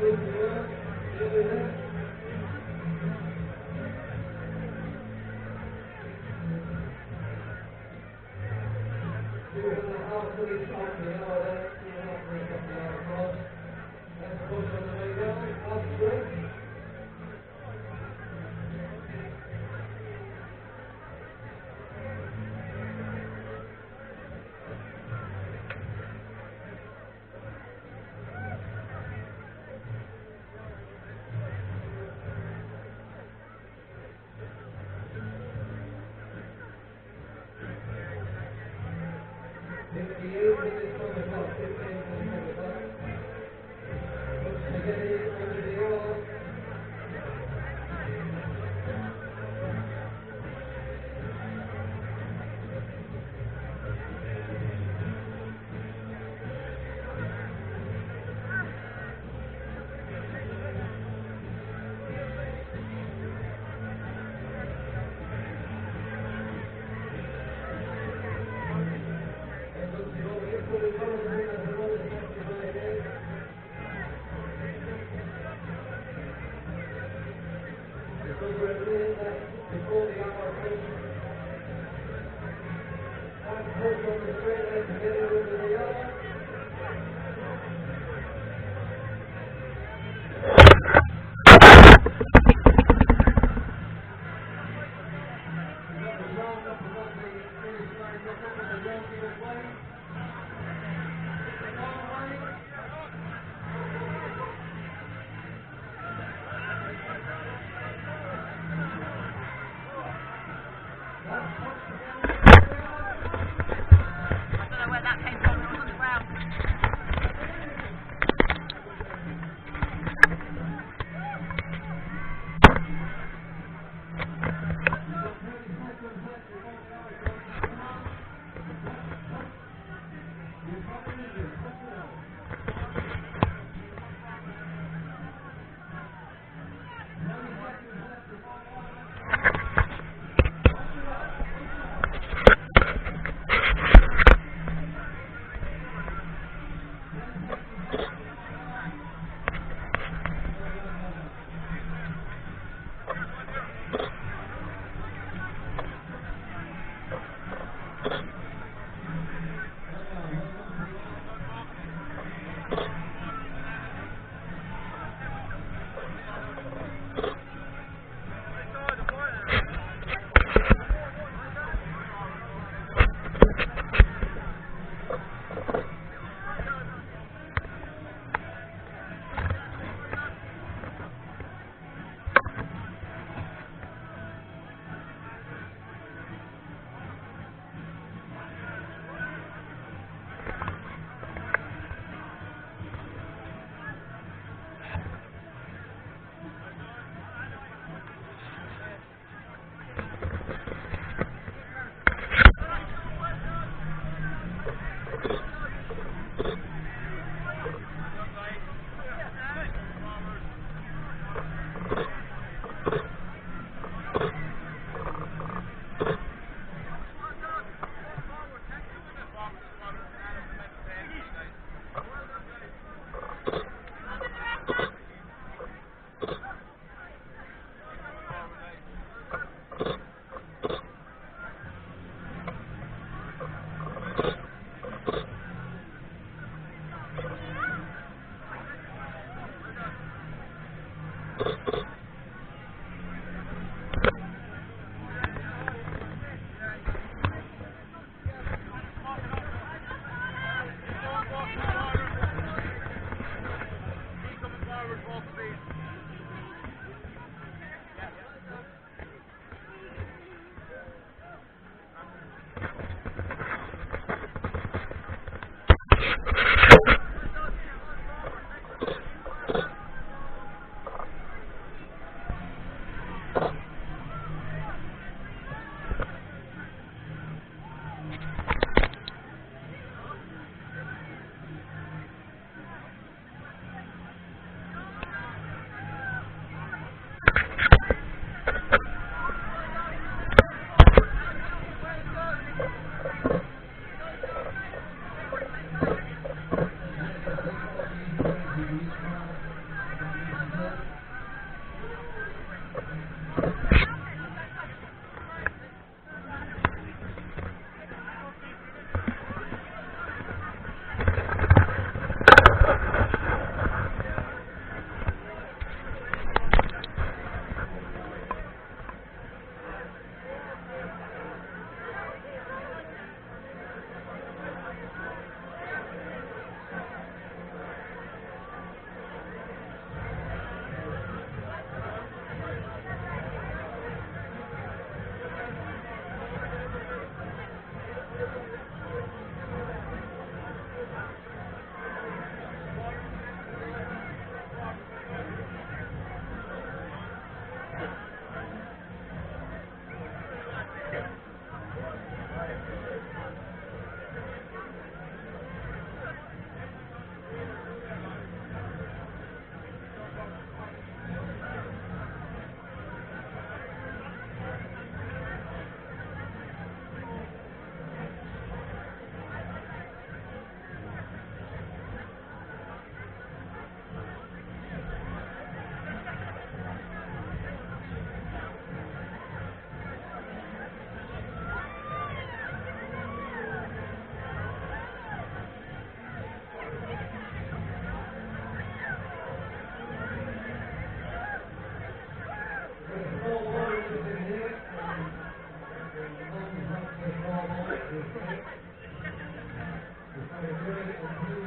Nearly there. 2.5 minutes after the hour there, 2.5 minutes after the hour across. Let's push on the way down, up straight. 58 minutes on the clock, 58 minutes on the clock. Put spaghetti under the arm. It looks to go equally well as the one is 65 days. It's over a minute left before the hour finishes. Back push on the straight leg to get it under the arm. We've got the round up above the finish line, look up at the round of way. It's a long way. That's touched together under the arm. I don't know where that came from. It was on the ground. You've got 30 seconds left before the hour goes. Come on. Touch, touch. You've got it in you. Touch it out. 30 seconds left before the hour. Come on. Punch it out. Punch it out. 10 seconds left before the hour. Well done, well done. Well done, well done to you all. Mary and